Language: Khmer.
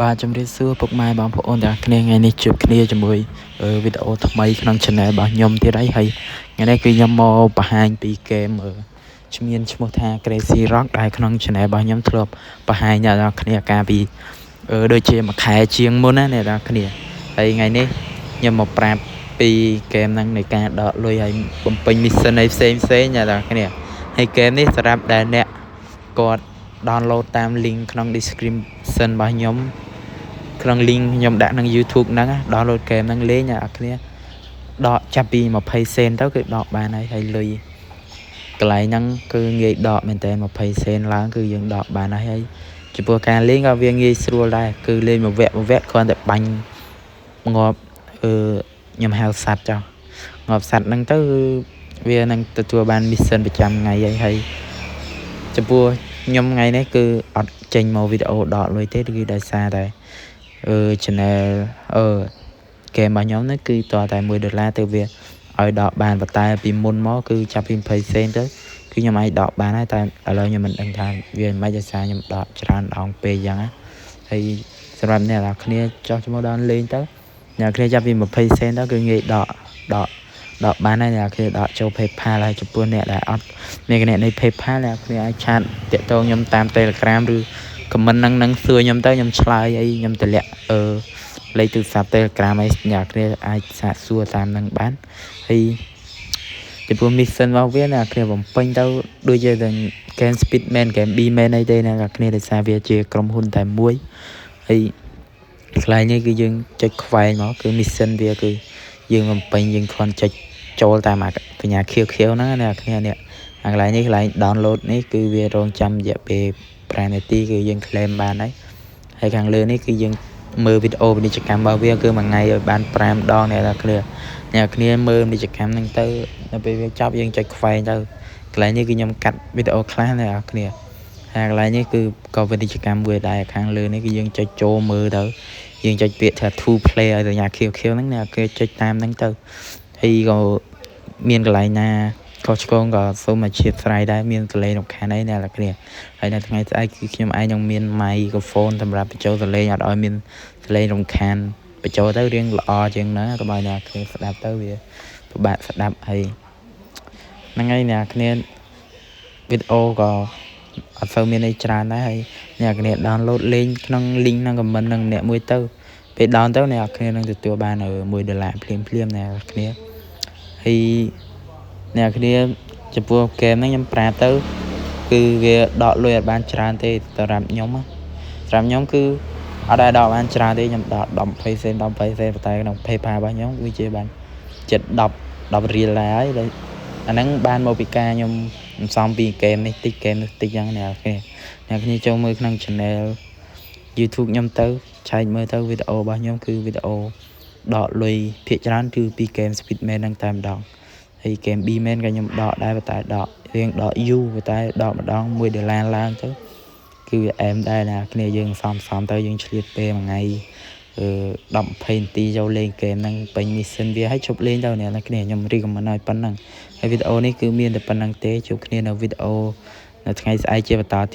បាទជំរាបសួរពុកម៉ែបងប្អូនទាំងអស់គ្នាថ្ងៃនេះជួបគ្នាជាមួយវីដេអូថ្មីក្នុង Channel របស់ខ្ញុំទៀតហើយហើយថ្ងៃនេះគឺខ្ញុំមកបង្ហាញពីហ្គេមមានឈ្មោះថា Crazy Rock ដែលក្នុង Channel របស់ខ្ញុំធ្លាប់បង្ហាញអ្នកនរគ្នាកាលពីដូចជាមួយខែជាងមុនណាអ្នកនរគ្នាហើយថ្ងៃនេះខ្ញុំមកប្រាប់ពីហ្គេមហ្នឹងនៃការដកលុយហើយបំពេញ mission អីផ្សេងផ្សេងអ្នកនរគ្នាហើយហ្គេមនេះសម្រាប់ដែលអ្នកគាត់ download តាម link ក្នុង description របស់ខ្ញុំក្នុង link ខ្ញុំដាក់ក្នុង YouTube ហ្នឹង download ហ្គេមហ្នឹងលេងអ្នកគ្នាដកចាប់ពី20សេនទៅគឺដកបានហើយហើយលុយកន្លែងហ្នឹងគឺងាយដកមែនតើ20សេនឡើងគឺយើងដកបានហើយហើយចំពោះការលេងក៏វាងាយស្រួលដែរគឺលេងមួយវគ្គមួយវគ្គគ្រាន់តែបាញ់ងាប់អឺខ្ញុំហៅសัตว์ចោះងាប់សัตว์ហ្នឹងទៅវានឹងទទួលបាន mission ប្រចាំថ្ងៃហើយហើយចំពោះខ្ញុំថ្ងៃនេះគឺអត់ចេញមកវីដេអូដកលុយទេគឺដោយសារតែអឺ channel អឺហ្គេមរបស់ខ្ញុំនេះគឺតតែ1ដុល្លារទៅវាឲ្យដកបានប៉ុន្តែពីមុនមកគឺចាប់ពី20សេនទៅគឺខ្ញុំអាចដកបានហើយតែឥឡូវខ្ញុំមិនដឹងថាវាមិនដោយសារខ្ញុំដកច្រើនដងពេកអញ្ចឹងណាហើយសម្រាប់អ្នកនរគ្នាចោះឈ្មោះដល់លេងទៅអ្នកគ្នាចាប់ពី20សេនទៅគឺងាយដកដកដកបានហើយអ្នកគ្នាដកចូល PayPal ហើយចំពោះអ្នកដែលអត់មានគណនី PayPal អ្នកគ្នាអាច chat តាក់ទងខ្ញុំតាម Telegram ឬ comment ហ្នឹងនឹងសួរខ្ញុំទៅខ្ញុំឆ្លើយអីខ្ញុំតម្លាក់អឺលេខទូរស័ព្ទ Telegram អីអ្នកគ្នាអាចសាកសួរតាមហ្នឹងបានហើយចំពោះ mission របស់វាអ្នកគ្នាបំពេញទៅដូចជាតែ Game Speedman Game B-Man អីទេអ្នកគ្នាដោយសារវាជាក្រុមហ៊ុនតែមួយហើយកន្លែងនេះគឺយើងចុចខ្វែងមកគឺ mission វាគឺយើងបំពេញយើងគ្រាន់ចុចចូលតាមអាសញ្ញាខៀវខៀវហ្នឹងអ្នកគ្នានេះអាកន្លែងនេះកន្លែង download នេះគឺវារងចាំរយៈពេល5នាទីគឺយើង claim បានហើយហើយខាងលើនេះគឺយើងមើលវីដេអូពាណិជ្ជកម្មរបស់វាគឺមួយថ្ងៃឲ្យបាន5ដងអ្នកនរគ្នាអ្នកគ្នាមើលពាណិជ្ជកម្មហ្នឹងទៅដល់ពេលវាចប់យើងចុចខ្វែងទៅកន្លែងនេះគឺខ្ញុំកាត់វីដេអូខ្លះអ្នកនរគ្នាហើយកន្លែងនេះគឺក៏ពាណិជ្ជកម្មមួយដែរខាងលើនេះគឺយើងចុចចូលមើលទៅយើងចុចពាក្យថា to play ឲ្យសញ្ញាខៀវខៀវហ្នឹងអ្នកគេចុចតាមហ្នឹងទៅហើយក៏មានកន្លែងណាខុសឆ្គងក៏សូមអធ្យាស្រ័យដែរមានសលេងរំខានអីអ្នកនរគ្នាហើយនៅថ្ងៃស្អែកគឺខ្ញុំឯងនឹងមាន microphone សម្រាប់បញ្ចូលសលេងអត់ឲ្យមានសលេងរំខានបញ្ចូលទៅរៀងល្អជាងហ្នឹងកុំឲ្យអ្នកគ្នាស្ដាប់ទៅវាពិបាកស្ដាប់ហើយហ្នឹងហើយអ្នកគ្នាវីដេអូក៏អត់សូវមានអីច្រើនដែរហើយអ្នកគ្នា download លេងក្នុង link ក្នុង comment នឹងអ្នកមួយទៅពេល down ទៅអ្នកគ្នានឹងទទួលបាន1ដុល្លារភ្លាមភ្លាមអ្នកគ្នាហើយអ្នកគ្នាចំពោះហ្គេមហ្នឹងខ្ញុំប្រាប់ទៅគឺវាដកលុយអត់បានច្រើនទេសម្រាប់ខ្ញុំសម្រាប់ខ្ញុំគឺអត់ដែលដកបានច្រើនទេខ្ញុំដក10 20សេន10 20សេនប៉ុន្តែក្នុង PayPal របស់ខ្ញុំវាជាបានចិត្ត10 10រៀលដែរហើយអាហ្នឹងបានមកពីការខ្ញុំសំពីហ្គេមនេះតិចហ្គេមនោះតិចចឹងអ្នកគ្នាអ្នកគ្នាចូលមើលក្នុង channel YouTube ខ្ញុំទៅឆែកមើលទៅវីដេអូរបស់ខ្ញុំគឺវីដេអូដកលុយភាគច្រើនគឺពីហ្គេម Speedman ហ្នឹងតែម្ដងហើយហ្គេម B-Man ក៏ខ្ញុំដកដែរប៉ុន្តែដករៀងដកយូរប៉ុន្តែដកម្ដង1ដុល្លារឡើងទៅគឺវាអែមដែរណាគ្នាយើងសំសំទៅយើងឆ្លៀតពេលមួយថ្ងៃអឺ10 20នាទីចូលលេងហ្គេមហ្នឹងពេញ mission វាឲ្យឈប់លេងទៅអ្នកនរគ្នាខ្ញុំ recommend ឲ្យប៉ុណ្ណឹងហើយវីដេអូនេះគឺមានតែប៉ុណ្ណឹងទេជួបគ្នានៅវីដេអូនៅថ្ងៃស្អែកជាបន្ត។